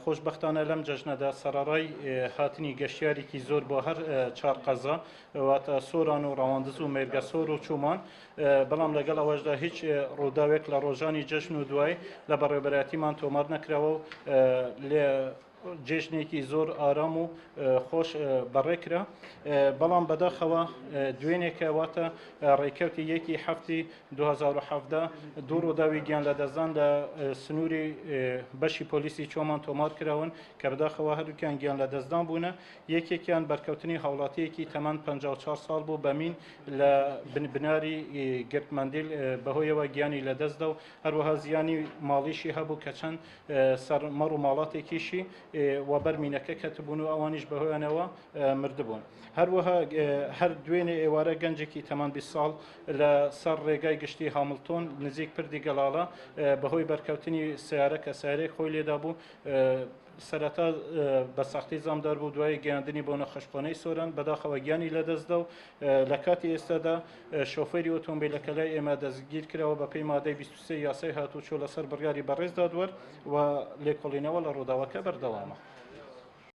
خۆشبەختانە لەم جەژنەدا سەرەڕای هاتنی گەشتیارێکی زۆر بۆ هەر چار قەزا، واتە سۆران و ڕەواندز و مێرگەسۆر و چومان، بەڵام لەگەڵ ئەوەشدا هیچ ڕووداوێک لە ڕۆژانی جەژن و دوای لە بەڕێوەبەرایەتیمان تۆمار نەکراوە و لێ جێژنێکی زۆر ئارام و خۆش بەڕێکرا. بەڵام بەداخەوە دوێنێکە، واتە ڕێکەوتی یەکی هەفتی 2017، دوو ڕووداوی گیان لەدەستدان لە سنووری بەشی پۆلیسی چۆمان تۆمار کراون کە بەداخەوە هەردووکیان گیان لەدەستدان بوونە. یەکێکیان بەرکەوتنی هاوڵاتیەکی تەمەن 54 ساڵ بوو بە مین لە بناری گرتمەندیل، بەهۆیەوە گیانی لەدەستدا و هەروەها زیانی ماڵیشی هەبوو کە چەند سەر مەڕ و ماڵاتێکیشی وەبەر مینەکە کەتبوون و ئەوانیش بەهۆیانەوە مردبوون. هەروەها هەر دوێنێ ئێوارە گەنجێکی تەمەن 20 ساڵ لە سەر ڕێگای گشتی هامڵتۆن نزیک پردی گەڵاڵە بەهۆی بەرکەوتنی سیارە کە سیارەی خۆی لێدا بوو، سەرەتا بە سەختی زامدار بوو، دوای گەیاندنی بۆ نەخۆشخانەی سۆران بەداخەوە گیانی لەدەستدا و لە کاتی ئێستادا شۆفێری ئۆتۆمبیلەکە لای ئێمە دەستگیر کراوە بە پێی مادەی 23 یاسای هاتوچۆ لەسەر بڕیاری بەڕێز دادوەر و لێکۆڵینەوە لە ڕووداوەکە بەردەوامە.